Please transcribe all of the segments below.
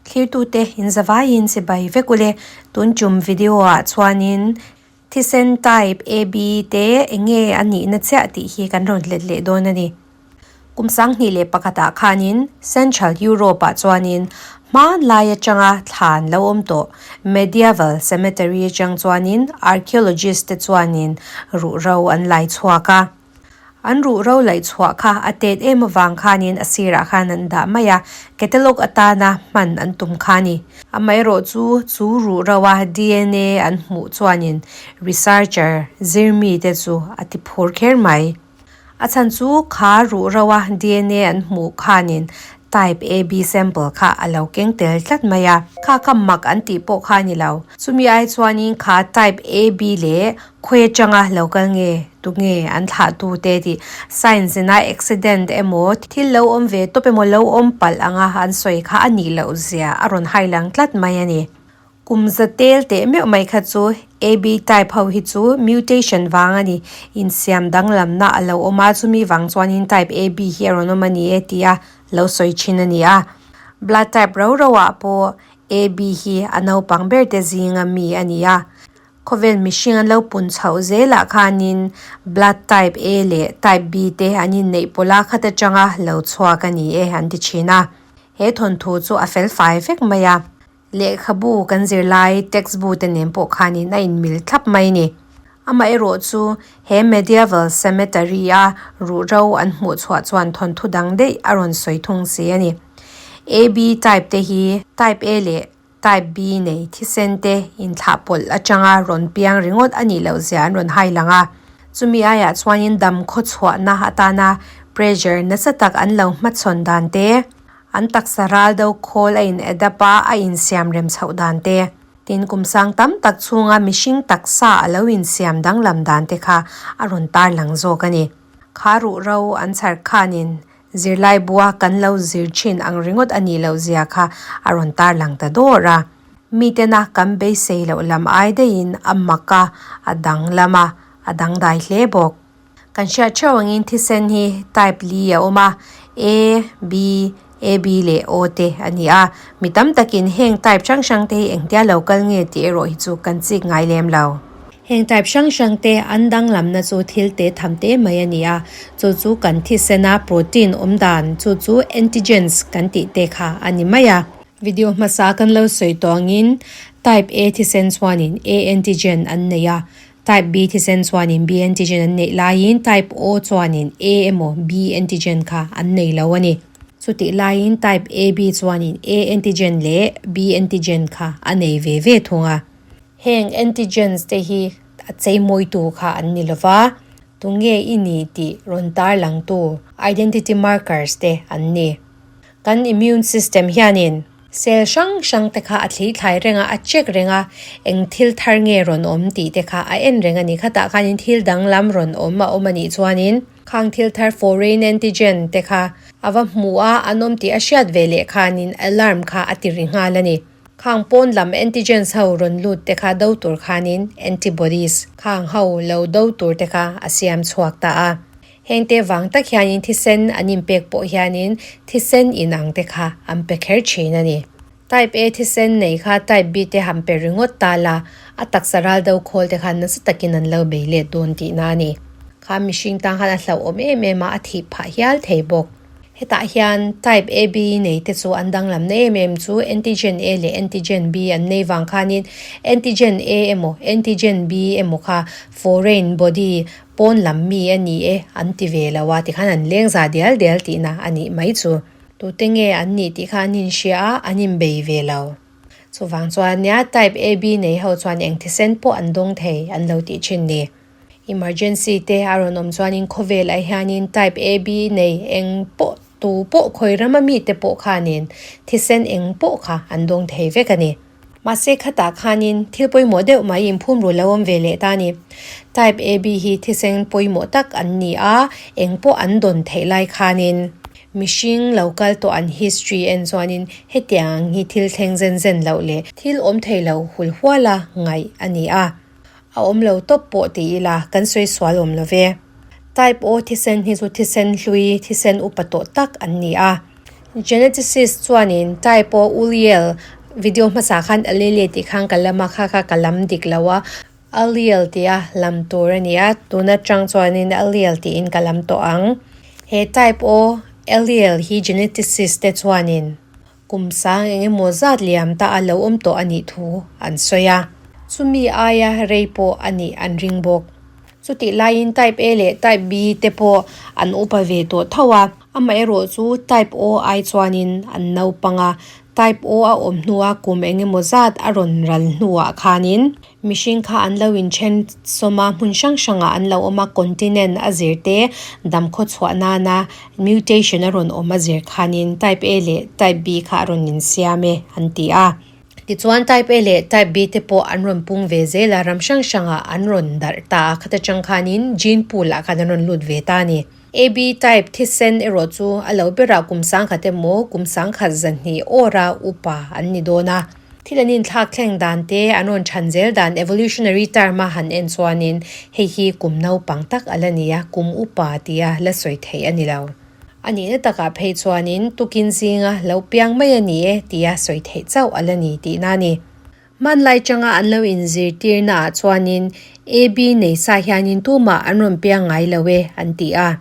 Thlirtute inzavaiin chibai vek ule. Tun tum video ah chuanin thisen type AB te enge a nihna chiah tih hi kan rawn let leh dawn a ni. Kum 2001 ah khanin Central Europe ah chuanin hmanlai atanga thlan lo awm tawh Medieval Cemetery atang chuanin archaeologist te chuanin ruhro an lai chhuak a. An ruhro laih chhuah kha a tet em avang khanin a sirah khan an dah mai a, catalogue atana hman an tum kha a ni. Amaherawhchu chu ruhroa dna an hmuh chuanin researcher zirmi te chu a ti phur kher mai. A chhan chu kha ruhroa dna an hmuh khanin type AB sample kha a lo keng tel tlat mai a. Kha kha mak an tih pawh kha a ni lo. Chumi ai chuanin kha type AB leh khawi atanga lo kal nge tunge an thlah tu te tih science ina accident emaw thil lo awm ve tawp emaw lo awm palh anga an sawi kha a nih loh zia a rawn hai lang tlat mai a ni. Kum za tel teh meuh mai kha chu AB type ho hi chu mutation vang a ni, insiam danglamna a lo awm a, chumi vang chuanin type AB hi a rawn awm a ni e tia lo sawi thin a ni a. Blood type ro ro ah pawh AB hi a naupang ber te zinga mi a ni a. Khawvel mihring an lo pun chhoh zelah khanin blood type A leh type B te an inneih pawlh a khat atanga lo chhuak a ni e an ti thin a. He thawnthu chu a fel fai vek mai a. Lehkhabu kan zirlai text bu te nen pawh khanin a inmil thlap mai a ni. Amaherawh chu he medieval cemetery a ruhro an hmuh chhuah chuan thawnthu dang daih a rawn sawi thung si a ni. AB type te hi type A leh type B nei thisen te inthlah pawlh atanga rawn piang ringawt a nih loh zia an rawn hai lang a. Chumi aiah chuanin dam khawchhuahna atana pressure nasa tak an lo hmachhawn dan te, An taksa ral do khawl a in adapt a, a insiam rem chhoh dan te. Tin, kum sang tam tak chhunga mihring taksa a lo insiam danglam dan te kha a rawn tarlang zawk a ni. Kha ruhro an chhar khanin zirlai bua kan lo zir thin ang ringawt a nih loh zia kha a rawn tarlang ta dawr a. Mitena kan beisei loh lam ai daihin a mak a, a danglam a, a dangdai hle bawk. Kan hriat theuh angin thisen hi type li a awm a, A, B, AB leh O te a ni a. Mi tam takin heng type hrang hrang te hi engtia lo kal nge tih erawh hi chu kan chik ngai lem lo. Heng type hrang hrang te an danglamna chu thil te tham te mai a ni a, chu chu kan thisena protein awm dan chu chu antigens kan tih te kha a ni mai a. Video hmasa kan lo sawi tawh angin type A thisen chuanin A antigen an nei a, Type B thisen chuanin B antigen an neih laiin type O chuanin A emaw B antigen kha an nei lo a ni. Chutih laiin type AB chuanin A antigen leh B antigen kha a nei ve ve thung a. Heng antigens te hi a cheimawitu kha an ni lova, tunge i ni tih rawn tarlangtu identity markers te an ni. Kan immune system hianin cell hrang hrang te kha a thli thlai reng a, a check reng a, eng thil thar nge rawn awm tih te kha a en reng a ni. Khatah khanin thil danglam rawn awm a awm a nih chuanin khang thil thar foreign antigen te kha a va hmu a, an awm tih a hriat ve leh khanin alarm kha a ti ri nghal a ni. Khang pawn lam antigens ho rawn lut te kha do tur khanin antibodies khang ho lo do tur te kha a siam chhuak ta a. Hengte vang tak hianin thisen an inpek pawh hianin thisen inang te kha an pe kher thin a ni. Type A thisen nei kha Type B te han pe ringawt ta la, a taksa ral do khawl te khan nasa takin an lo bei let dawn tihna a ni. Kha mihring tan khan a hlauhawm em em a, a thih phah hial thei bawk. Hetah hian Type AB nei te chu an danglamna em em chu antigen A leh antigen B an nei vang khanin antigen A emaw antigen B emaw kha foreign body Pawn lam mi a ni e an ti ve lo a tikhan an leng za dial dial tihna a nih mai chu. Tute nge an nih tih kha an inhria a, an inbei ve lo. Chuvang chuan nia type AB nei ho chuan eng thisen pawh an dawng thei an lo tih thin ni. Emergency te a rawn awm chuanin khawvel ah hianin type AB nei eng pawh tu pawh khawi rama mite pawh khanin thisen eng pawh kha an dawng thei vek a ni. Mahse khatah khanin thil pawimawh deuh mai inphum ru lo awm ve leh ta ni. Type AB hi thisen pawimawh tak an ni a, eng pawh an dawn theih lai khanin mihring lo kal tawh an history en chuanin hetiang hi thil thleng zen zen loh leh thil awm thei lo hul huala ngaih a ni a. A awm lo tawp pawh ti ila kan sawi sual awm lo ve. Type O thisen hi chu thisen hlui, thisen upa tawh tak an ni a. Geneticist chuanin Type O Uliel video hmasa khan Allele tih khan ka lam a, kha kha ka lam dik lo a, Allele tia lam tur a ni a, tun atang chuanin Allele tiin ka lam tawh ang. He Type O Allele hi geneticist te chuanin kum sang eng emaw zat liam ta a lo awm tawh a nih thu an sawi a. Chumi aia rei pawh a nih an ring bawk. Chutih laiin Type A leh Type B te pawh an upa ve tawh tho a, amaherawh chu Type O ai chuanin an naupang a, Type O a awm hnua kum eng emaw zat a rawn ral hnuah khanin mihring kha an lo inthen sawm a, hmun hrang hrangah an lo awm a, continent a zir te damkhaw chhuah nana mutation a rawn awm a zir khanin Type A leh Type B kha a rawn insiam e an ti a. Tichuan Type A leh Type B te pawh an rawn pung ve zel a, ram hrang hrangah an rawn darh ta a, khata chang khanin gene pool ah khan an rawn lut ve ta a ni. AB type thisen erawh chu a lo berah kum sangkhat emaw kum sangkhat zahnih awra upa an ni dawn a. Thil an inthlak thleng dan te an rawn chhan zel dan evolutionary term a han en chuanin hei hi kum naupang tak a la ni a, kum upa tia la sawi theih a ni lo. A nihna takah phei chuanin tukin zinga lo piang mai a ni e tia sawi theih chauh a la ni tihna a ni. Hmanlai changa an lo inzirtirna ah chuanin AB nei sa hianin tumah an rawn piang ngai lo e an ti a.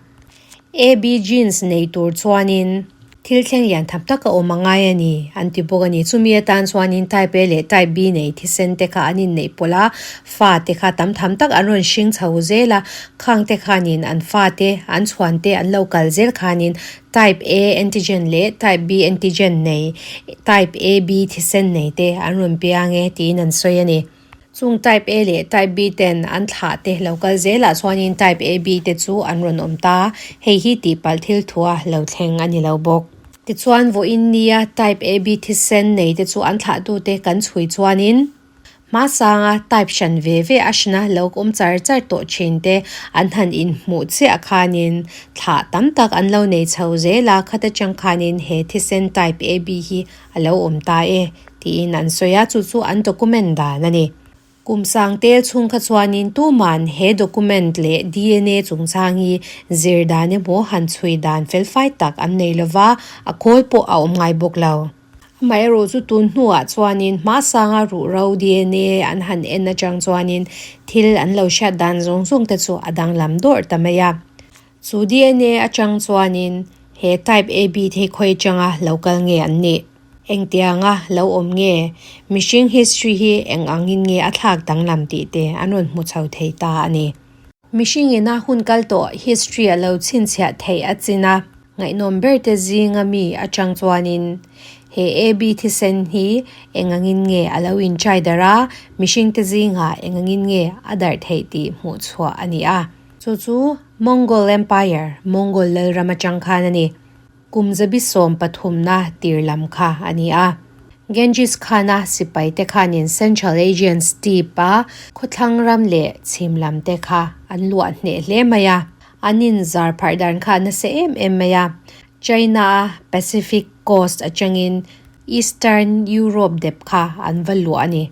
AB genes nei tur chuanin thil thleng lian tham tak a awm a ngai a ni an ti bawk a ni. Chumi atan chuanin Type A leh Type B nei thisen te kha an inneih pawlh a, fa te kha tam tham tak an rawn hring chho zel a, khang te khanin an fa te, an chhuan te an lo kal zel khanin Type A antigen leh Type B antigen nei, Type AB thisen nei te an rawn piang e tiin an sawi a ni. Chung Type A leh Type B ten an thlah te lo kal zelah chuanin Type AB te chu an rawn awm ta, hei hi tihpalh thil thua lo thleng a ni lo bawk. Tichuan vawiin nia Type AB thisen nei te chu an thlahtute kan chhui chuanin, Hmasanga type hran ve ve a hrana lo awm char char tawh thin te an han inhmuh chiah khanin thlah tam tak an lo nei chho zel a, khata chang khanin he thisen type AB hi a lo awm ta e tiin an sawi a, chu chu an document dan a ni. Kum sang tel chhung kha chuanin tuman he document leh DNA chungchang hi zir dan emaw han chhui dan felfai tak an nei lova, a khawl pawh a awm ngai bawk lo. Amaherawh chu tun hnuah chuanin hmasanga ruhro dna an han en atang chuanin thil an lo hriat dan zawng zawng te chu a danglam dawrh ta mai a. Chu dna atang chuanin he type AB thei khawi atanga lo kal nge an nih? Engtianga lo awm nge? Mihring history hi eng angin nge a thlak danglam tih te an rawn hmu chho thei ta a ni. Mihring ina hun kal tawh history a lo chhinchhiah theih a chin a, ngaihnawm ber te zinga mi atang chuanin he AB thisen hi eng angin nge a lo inchai darh a, mihring te zingah eng angin nge a darh theih tih hmuh chhuah a ni a. Chu chu Mongol Empire, Mongol lalram atang khan a ni. Kum zabi sawm pathumna tir lam kha a ni a. Genghis Khan-a sipai te khanin Central Asian Steppe-a khawthlang ram leh chhim lam te kha an luah hneh hle mai a. An inzar pharh dan kha a nasa em em mai a. China-a Pacific Coast atangin Eastern Europe dep kha an va luah a ni.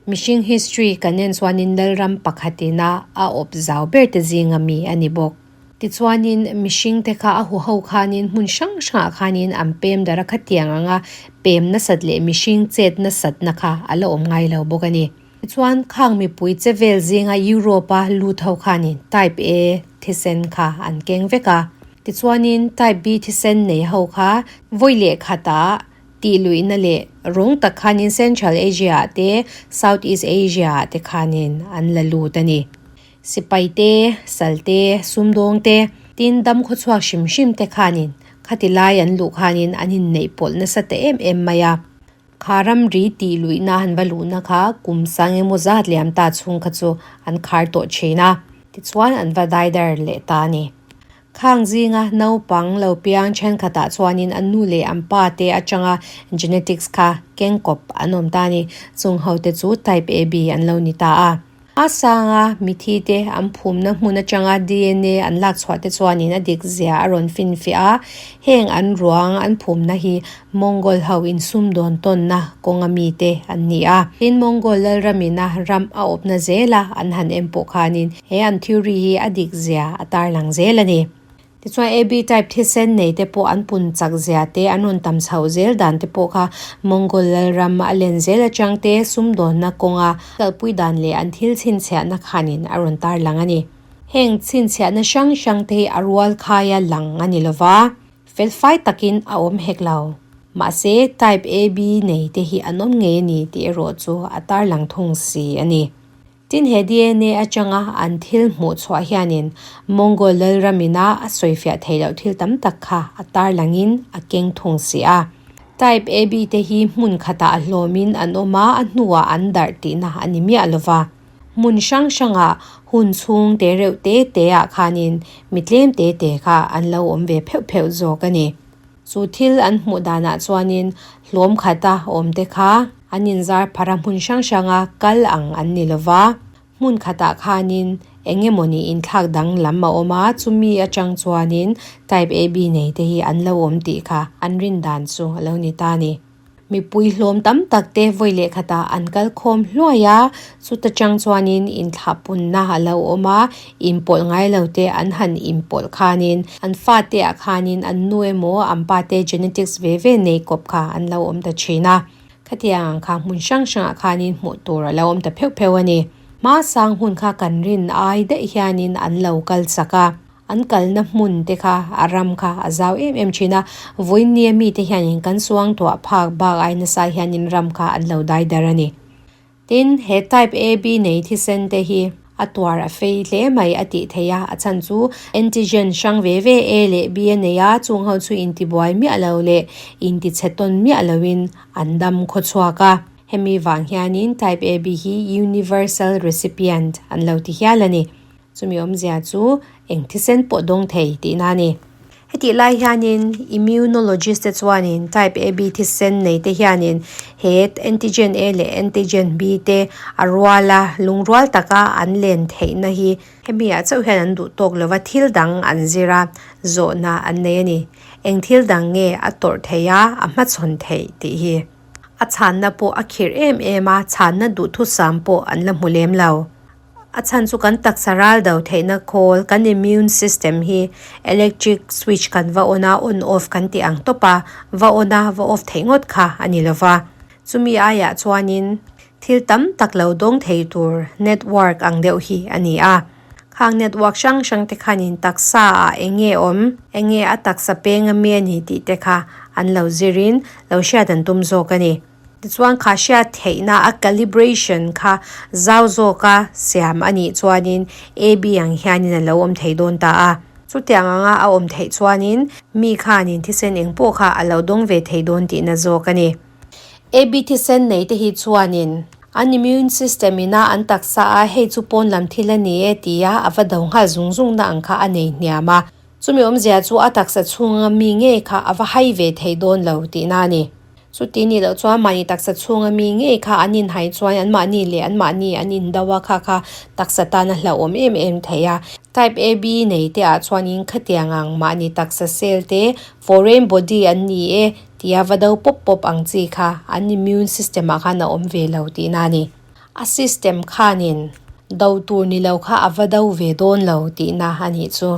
Mihring history kan en chuanin lalram pakhatina a awp zau ber te zinga mi a ni bawk. Tichuanin mihring te kha a huho khanin hmun hrang hrangah khanin an pem darh a khatiang anga pem nasat leh mihring chet nasatna kha a la awm ngai lo bawk a ni. Tichuan khang mipui che vel zinga Europe a lut ho khanin Type A thisen kha an keng vek a. Tichuanin Type B thisen nei ho kha vawi leh khatah tih luihna leh rawng tak khanin Central Asia ah te South East Asia ah te khanin an la lut a ni. Sipai te, sal te, sumdawng te, tin dam khawchhuak hrim hrim te khanin khati lai an luh khanin an inneih pawlh nasa ta em em mai a. Kha ramri tih luihna an va luhna kha kum sang emaw zat liam ta chhung kha chu an khar tawh thin a, tichuan an va daidar leh ta a ni. Khang zinga naupang lo piang thenkhatah chuanin an nu leh an pa te atanga genetics kha kengkawp an awm ta a ni. Chung ho te chu type AB an lo ni ta a. Hmasanga mithi te an phumna hmun atanga DNA an lak chhuah te chuanin a dik zia a rawn finfiah a, heng an ruang an phumna hi Mongol ho insumdawn tawnna kawnga mite an ni a. Tin, Mongol lalramina ram a awpna zela an han en pawh khanin he an theory hi a dik zia a tarlang zel a ni. Tichuan AB type thisen nei te pawh an pun chak zia te, an rawn tam chhoh zel dan te pawh kha Mongol lalram a len zel atang te sumdawnna kawnga kalpui dan leh an thil chhinchhiahna khanin a rawn tarlang a ni. Heng chhinchhiahna hrang hrang te hi a rual khaia lang a ni lova, felfai takin a awm hek lo. Mahse type AB nei te hi an awm ngei a ni tih erawh chu a tarlang thung si a ni. Tin he DNA atanga an thil hmuh chhuah hianin Mongol lalramina a sawifiah theih loh thil tam tak kha a tarlangin a keng thung si a. Type AB te hi hmun khatah a hlawmin an awm a, a hnuah an darh tihna a ni miah lova. Hmun hrang hrangah hun chhung te reuh te te ah khanin mi tlem te te kha an lo awm ve pheuh pheuh zawk a ni. Chu thil an hmuh danah chuanin hlawm khata awmte kha an inzar phar a hmun hrang hranga kal ang an ni lova, hmun khatah khanin eng emawni inthlak dang lam a awm a, chumi atang chuanin Type AB nei te hi an lo awm tih kha an rin dan chu a lo ni ta a ni. Mipui hlawm tam tak te vawi leh khatah an kal khawm hluai a, chuta chang chuanin inthlahpunna a lo awm a, inpawlh ngai lo te an han inpawlh khanin an fate ah khanin an nu emaw an pa te genetics ve ve nei kawp kha an lo awm ta thin a. Khatiang ang kha hmun hrang hrangah khanin hmuh tur a lo awm ta pheuh pheuh a ni. Hmasang hun kha kan rin ai daih hianin an lo kal chak a. An kalna hmun te kha a ram kha a zau em em thin a, vawinia mite hianin kan suangtuah phak bak ai nasa hianin ram kha an lo dai dar a ni. Tin, he type AB nei thisen te hi a tuar a fei hle mai a tih theih a, a chhan chu antigen hrang ve ve A leh B a nei a, chung ho chu intibuai miah lo leh intichhe tawn miah loin an dam khawchhuak a. Hemi vang hianin type AB hi universal recipient an lo ti hial a ni. Chumi awmzia chu eng thisen pawh dawng thei tihna a ni. Hetih lai hianin immunologist te chuanin type AB thisen nei te hianin he antigen A leh antigen B te a ruala lungrual taka an len theihna hi hemi ah chauh hian an duh tawk lova thil dang an zir a, zawhna an nei a ni. Eng thil dang nge a tawrh theih a, a hmachhawn theih tih hi. A chhanna pawh a khirh em em a, chhanna duhthusam pawh an la hmu lem lo. A chhan chu kan taksa ral do theihna khawl, kan immune system hi electric switch kan va on a, on off kan tih ang tawp a, va on a, va off theih ngawt kha a ni lova. Chumi aiah chuanin thil tam tak lo dawng thei tur network ang deuh hi a ni a. Khang network hrang hrang te khanin taksa ah eng nge awm, eng nge a taksa peng a mi a ni tih te kha an lo zirin lo hriat an tum zawk a ni. Tichuan kha hriat theihna a calibration kha zau zawka siam a nih chuanin AB ang hianin a lo awm thei dawn ta a. Chutiang anga a awm theih chuanin mi khanin thisen eng pawh kha a lo dawng ve thei dawn tihna zawk a ni. AB thisen nei te hi chuanin an immune system ina an taksa a hei chu pawn lam thil a ni e tia a va do nghal zung zung na ang kha a nei hniam a. Chumi awmzia chu a taksa chhunga mi ngei kha a va hai ve thei dawn lo tihna a ni. Chuti nih loh chuan mahni taksa chhunga mi ngei kha an inhai chuan anmahni leh anmahni an indo a kha kha taksa tan a hlauhawm em em thei a. Type AB nei te ah chuanin khatiang ang mahni taksa cell te foreign body an ni e tia va do pawp pawp ang chi kha an immune system ah khan a awm ve lo tihna a ni. A system khanin do tur ni lo kha a va do ve dawn lo tihna a nih chu.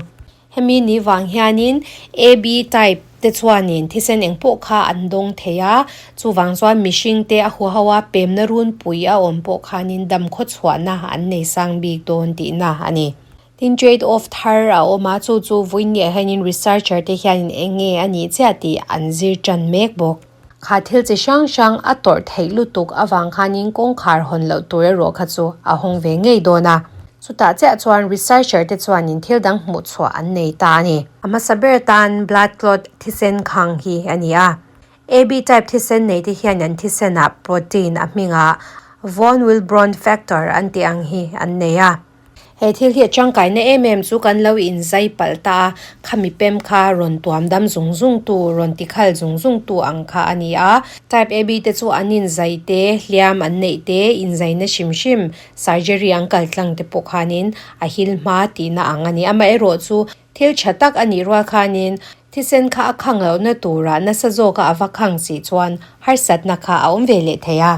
Hemi ni vang hianin AB type te chuanin thisen eng pawh kha an dawng thei a, chuvang chuan mihring te a huho a pemna runpui a awm pawh khanin dam khawchhuahna an nei sang bik dawn tihna a ni. Tin trade off thar a awm a, chu chu vawiin hianin researcher te hianin eng nge a nih chiah tih an zir tan mek bawk. Kha thil chi hrang hrang a tawrh theih lutuk avang khanin kawngkhar hawn loh tur erawh kha chu a hawng ve ngei dawn a. Chutah chiah chuan researcher te chuanin thil dang hmuh chhuah an nei ta a ni. A hmasa ber tan blood clot thisen khang hi a ni a. AB type thisen nei te hian an thisenah protein a hmingah von Willebrand factor an tih ang hi an nei a. He thil hi a tangkaina em em chu kan lo inzai palh ta a, khami pem kha rawn tuam dam zung zung tu, rawn ti khal zung zung tu ang kha a ni a. Type AB te chu an inzai te, hliam an neih te, inzaina hrim hrim, surgery an kal tlang te pawh khanin a hil hma tihna ang a ni. Amaherawhchu thil tha tak a nih rual khanin thisen kha a khang lohna turah nasa zawka a va khang si chuan harsatna kha a awm ve leh thei a.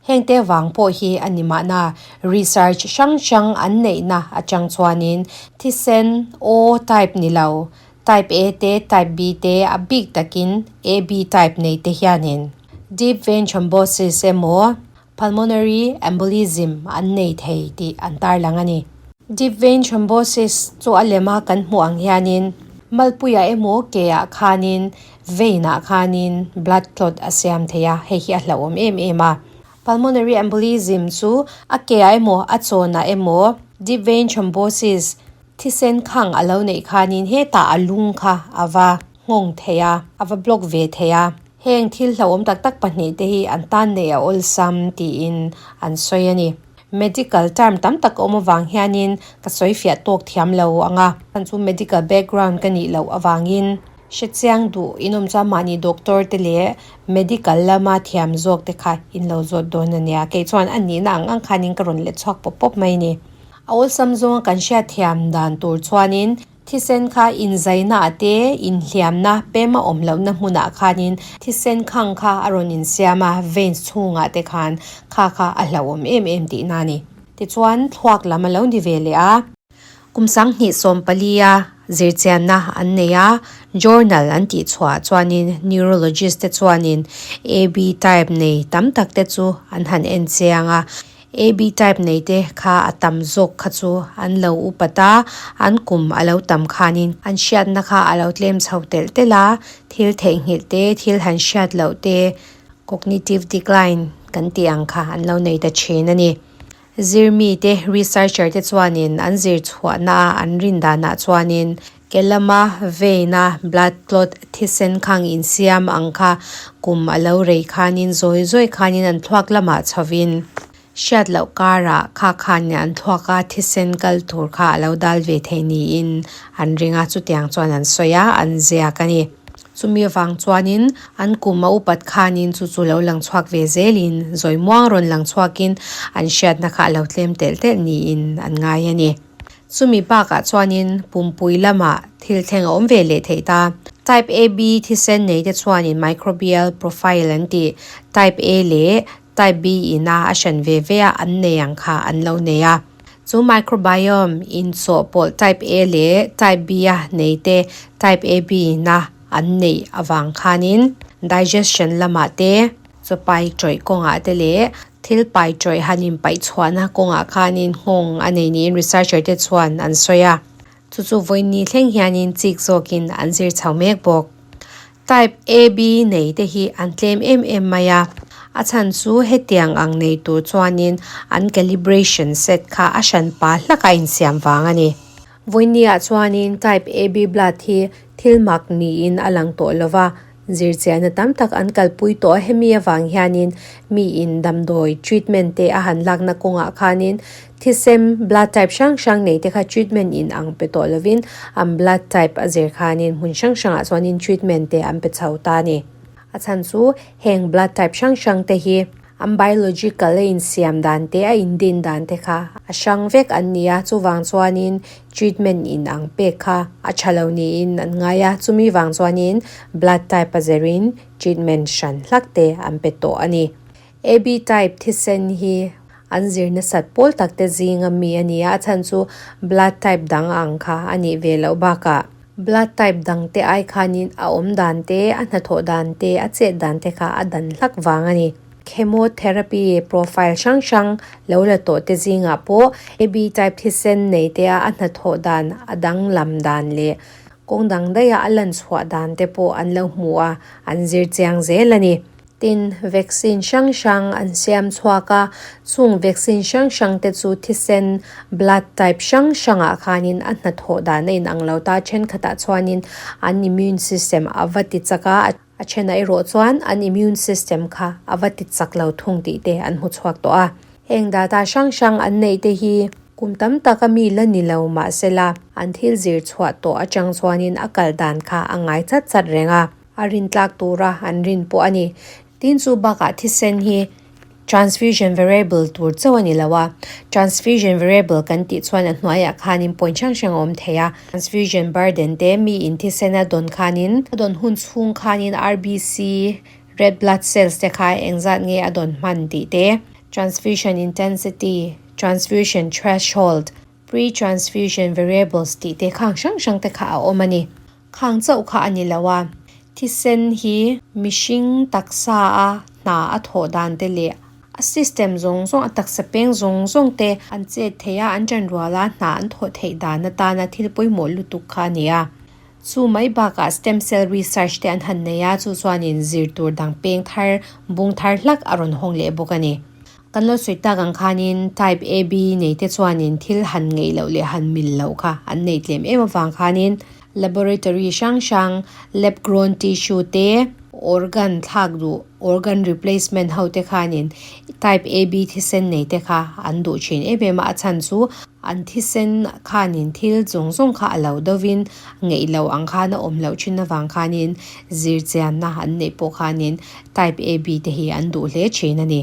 Hengte vang pawh hi a ni mahna, research hrang hrang an neihna atang chuanin thisen O type ni lo, type A te, type B te, a bik takin AB type nei te hianin deep vein thrombosis emaw pulmonary embolism an nei thei tih an tarlang a ni. Deep vein thrombosis chu a lema kan hmuh ang hianin malpuiah emaw keah khanin vein ah khanin blood clot a siam thei a, hei hi a hlauhawm em em a. Pulmonary embolism chu a keah emaw a chawnah emaw deep vein thrombosis thisen khang a lo neih khanin hetah a lung kha a va nghawng thei a, a va block ve thei a. Heng thil hlauhawm tak tak pahnihte hi an tan neih a awlsam tiin an sawi a ni. Medical term tam tak a awm avang hianin ka sawi fiah tawk thiam lo ang a, chhan chu medical background ka nih loh avangin hre chiang duh inawm chuan mahni doctor te leh medical lama thiam zawk te kha in lo zawt dawn a nia. Kei chuan a nihna ang ang khanin ka rawn let chhuak pawp pawp mai a ni. A awlsam zawnga kan hriat thiam dan tur chuanin Thisen kha inzaina ah te, inhliamna, pema awm lohna hmunah khanin thisen khang kha a rawn insiam a, veins chhungah te khan kha kha a hlauhawm em em tihna a ni. Tichuan, thluak lam a lo ni ve leh a. Kum 2014 a zirchianna an nei a, journal an tih chhuah chuanin neurologist te chuanin AB type nei tam tak te chu an han en chiang a, AB type nei te kha a tam zawk kha chu an lo upat a, an kum a lo tam khanin an hriatna kha a lo tlem chho telh telh a, thil theihnghilh te, thil han hriat loh te, cognitive decline kan tih ang kha an lo nei ta thin a ni. Zirmi te, researcher te chuanin an zir chhuahna a an rin danah chuanin ke lama vein a blood clot thisen khang insiam ang kha kum a lo rei khanin zawi zawi khanin an thluak lamah chhovin hriat loh karah kha khanin an thluak a thisen kal tur kha a lo dal ve thei niin an ring a chutiang chuan an sawi a an ziak a ni. Chumi avang chuanin an kum a upat khanin chu chu lo lang chhuak ve zelin zawi muang rawn lang chhuakin an hriatna kha a lo tlem telh telh niin an ngai a ni. Chumi bakah chuanin pumpui lamah thil thleng a awm ve leh theih ta. Type AB thisen nei te chuanin microbial profile an tih type A leh type B ina a hran ve ve a an nei ang kha an lo nei a. Chu microbiome inchawhpawlh type A leh type B a nei te type AB ina an neih avang khanin digestion lamah te, Chaw pai tawih kawngah te leh thil pai tawih han inpaih chhuahna kawngah khanin nghawng a nei niin researcher te chuan an sawi a. Chu chu vawiin thleng hianin chik zawkin an zir chho mek bawk. Type AB nei te hi an tlem em em mai a, a chhan chu hetiang ang nei tur chuanin an calibration set kha a hran pa hlak a insiam vang a ni. Vawinia chuanin Type AB blood hi thil mak niin a lang tawh lova, Zirchiahna tam tak an kalpui tawh a, hemi avang hianin miin damdawi treatment te a han lakna kawngah khanin thisem blood type hrang hrang nei te kha treatment in ang pe tawh lovin an blood type a zir khanin hmun hrang hrangah chuanin treatment te an pe chho ta a ni. A chhan chu heng blood type hrang hrang te hi An biological a insiam dan te, a indin dan te kha a hrang vek an ni a, chuvang chuanin treatment in ang pek kha a tha lo niin an ngai a, chumi vang chuanin blood type a zerin treatment hran hlak te an pe tawh a ni. AB type thisen hi an zir nasat pawl tak te zinga mi a ni a, a chhan chu blood type dang ang kha a nih ve loh bakah Blood type dang te ai khanin a awm dan te, a hnathawh dan te, a chet dan te kha a dan hlak vang a ni. Chemotherapy profile hrang hrang lo la tawh te zingah pawh AB type thisen nei te a a hnathawh dan a danglam dan leh kawng dang daiha a lan chhuah dan te pawh an lo hmu a, an zir chiang zel a ni. Tin, vaccine hrang hrang an siam chhuak a, chung vaccine hrang hrang te chu thisen, blood type, hrang hrangah khanin a hnathawh dan a inang lo ta. Thenkhatah chuanin an immune system a va ti chak a, a thenah erawh chuan an immune system kha a va ti chak lo thung tih te an hmu chhuak tawh a. Heng data hrang hrang an neih te hi. Kum tam tak a mi la ni lo mahsela an thil zir chhuah tawh atang chuanin a kal dan kha a ngai chat chat reng a, a rin tlak tura an rin pawh a ni. Tin chu bakah thisen hi transfusion variable tur chauh a ni lo a, transfusion variable kan tih chuan a hnuaiah khanin point hrang hrang a awm thei a, transfusion burden te mi in thisen a dawn khanin a dawn hun chhung khanin RBC, red blood cells te kha engzat nge a dawn hman tih te, transfusion intensity, transfusion threshold, pre-transfusion variables tih te khang hrang hrang te kha a awm a ni. Khang chauh kha a ni lo a, thisen hi mihring taksa a hna a thawh dan te leh a system zawng zawng, a taksa peng zawng zawng te an chet theih a, an ṭanrual a, hna an thawh theih dan atana thil pawimawh lutuk kha a ni a. Chu mai bakah stem cell research te an han nei a, chu chuanin zir tur dang peng thar, bung thar hlak a rawn hawng leh bawk a ni. Kan lo sawi tak ang khanin type AB nei te chuanin thil han ngeih loh leh han mil loh kha an nei tlem em avang khanin laboratory hrang hrang, lab grown tissue te, organ thlak duh, organ replacement ho te khanin type AB thisen nei te kha an duh thin em em a, a chhan chu An thisen khanin thil zawng zawng kha a lo dovin ngeih lo ang khan a awm loh thin avang khanin zirchianna an neih pawh khanin Type AB te hi an duh hle thin a ni.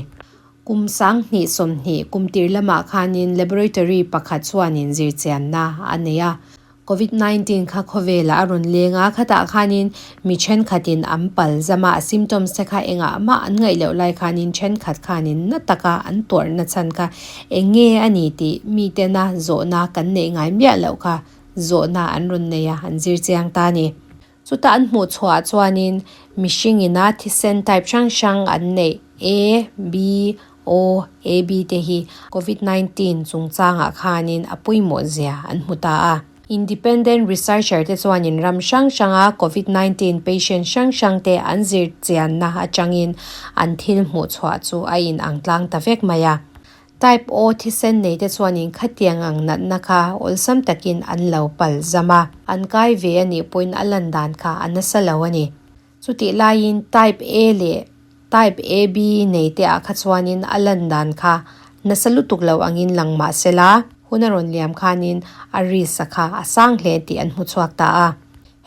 Kum 20 20 kum tir lamah khanin laboratory pakhat chuanin zirchianna a nei a. Covid 19 kha khawvelah a rawn leng a, khatah khanin mi thenkhatin an pal zam a, a symptoms te kha engah mah an ngaih loh lai khanin thenkhat khanin na taka an tuarhna chhan kha eng nge a ni tih mitena zawhna kan neih ngai miah loh kha zawhna an rawn nei a, an zir chiang ta a ni. Chutah an hmuh chhuah chuanin mihring ina thisen type hrang hrang an neih A, B, O, A, B te hi Covid 19 chungchangah khanin a pawimawh zia an hmu ta a. Independent researcher te chuanin ram hrang hranga Covid 19 patient hrang hrang te an zir chianna atangin an thil hmuh chhuah chu a inang tlang ta vek mai a. Type O thisen nei te chuanin khatiang ang natna kha awlsam takin an lo pal zam a, an kai ve a nih pawhin a lan dan kha a nasa lo a ni. Chutih laiin Type A leh Type AB nei te ah kha chuanin a lan dan kha nasa lutuk lo angin lang mah sela, hun a rawn liam khanin a risk a kha a sang hle tih an hmu chhuak ta a.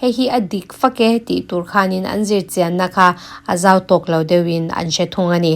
Hei hi a dik fak e tih tur khanin an zirchianna kha a zau tawk lo deuhin an hre thung a ni.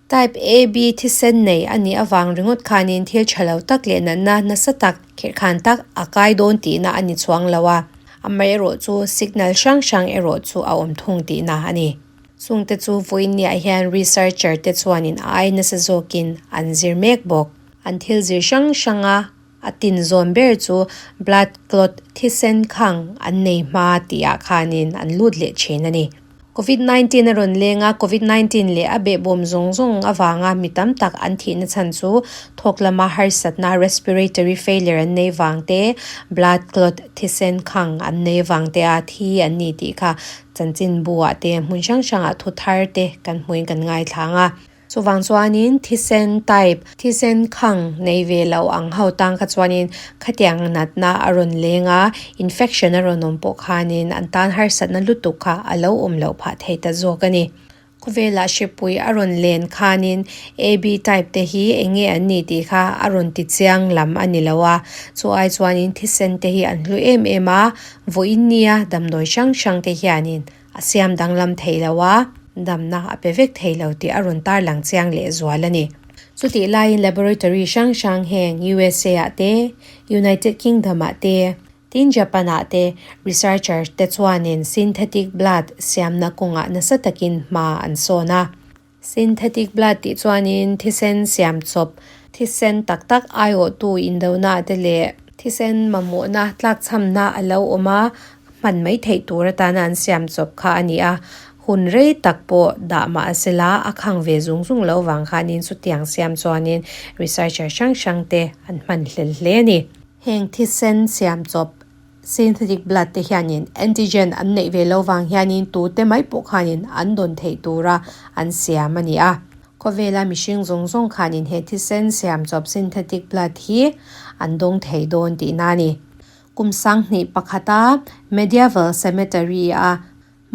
Type AB thisen nei a nih avang ringawt khanin thil tha lo tak leh natna nasa tak, khirhkhan tak a kai dawn tihna a ni chuang lo a, amaherawh chu signal hrang hrang erawh chu a awm thung tihna a ni. Chungte chu vawiinniah hian researcher te chuanin a ai nasa zawkin an zir mek bawk. An thil zir hrang hranga A tin zawn ber chu blood clot thisen khang an nei hma tihah khanin an lut leh thin a ni. Covid 19 a rawn leng a, Covid 19 leh a behbawm zawng zawng avanga mi tam tak an thihna chhan chu thawk lama harsatna respiratory failure an nei vang te, blood clot thisen khang an nei vang te a thi an ni tih kha chanchinbu ah te hmun hrang hrangah thu thar te kan hmuin kan ngaithlang a. Chuvang chuanin thisen type, thisen khang nei ve lo ang ho tang kha chuanin khatiang natna a rawn leng a, infection a rawn awm pawh khanin an tan harsatna lutuk kha a lo awm loh phah thei ta zawk a ni. Khawvelah hripui a rawn len khanin AB type te hi eng nge an nih tih kha a rawn ti chiang lam a ni lo a, chu ai chuanin thisen te hi an hlu em em a, vawiin nia damdawi hrang hrang te hianin A siam danglam thei lo a, damna a pe vek thei lo tih a rawn tarlang chiang leh zual a ni. Chutih laiin laboratory hrang hrang heng USA ah te, United Kingdom ah te, tin Japan ah te researcher te chuanin synthetic blood siamna kawngah nasa takin hma an sawn a. Synthetic blood tih chuanin thisen siam chawp, thisen tak tak aiawhtu indona te leh thisen mamawhna tlakchhamna a lo awm a, hman mai theih tur atana an siam chawp kha a ni a. Hun rei tak pawh dah mah a sela, a khang ve zung zung lo vang khanin chutiang siam chuanin researcher hrang hrang te an hman hlel hle a ni. Heng thisen siam chawp Synthetic blood te hianin antigen an neih ve lo vang hianin tute mai pawh khanin an dawn theih tura an siam a ni a. Khawvela mihring zawng zawng khanin he thisen siam chawp synthetic blood hi an dawng thei dawn tihna a ni. Kum 2001a Medieval Cemetery a.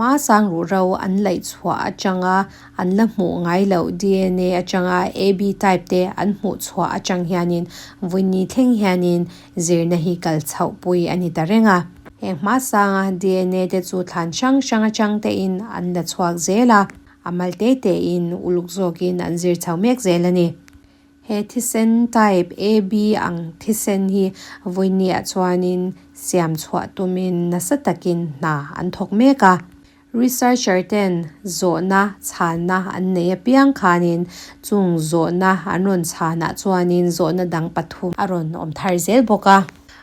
Hmasang ruhro an laih chhuah atanga an la hmuh ngai loh DNA atanga AB type te an hmuh chhuah atang hianin vawiini thleng hianin zirna hi kal chhoh pui a ni ta reng a. Heng hmasanga DNA te chu thlan hrang hrang atang tein an la chhuak zel a, a mal te tein uluk zawkin an zir chho mek zel a ni. He thisen type AB ang thisen hi vawinia chuanin siam chhuah tumin nasa takin hna an thawk mek a. Researcher ten zawhna chhanna an nei apiang khanin chung zawhna an rawn chhanah chuanin zawhna dang pathum a rawn awm thar zel bawk a.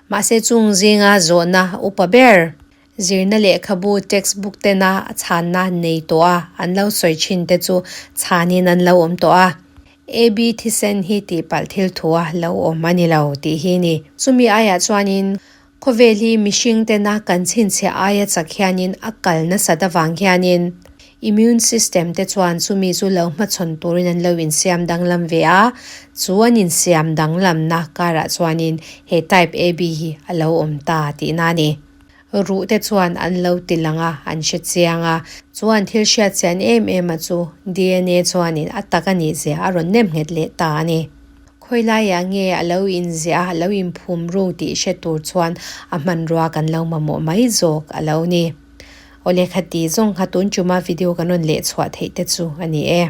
Mahse chung zinga zawhna upa ber zirna lehkhabu textbook tena chhanna nei tawh a an lo sawi thin te chu chhanin an lo awm tawh a. AB thisen hi tihpalh thil thua lo awm a ni lo tih hi ni. Chumi aiah chuanin Khawvel hi mihring tena kan chhinchhiah aia chak hianin a kal nasat avang hianin immune system te chuan chumi chu lo hmachhawn turin an lo insiam danglam ve a, chu an insiam danglamna karah chuanin he type AB hi a lo awm ta tihna a ni. Ruh te chuan an lo ti lang a, an hre chiang a, chu an thil hriat chian em em a chu DNA chuanin a tak a nih zia a rawn nem nghet leh ta a ni. Khawi laiah nge a lo inziah a, a lo inphum rung tih hre tur chuan a hmanrua kan lo mamawh mai zawk a lo ni. Aw lehkha tih zawng kha tun chuma video kan rawn leh chhuah theih te chu a ni e.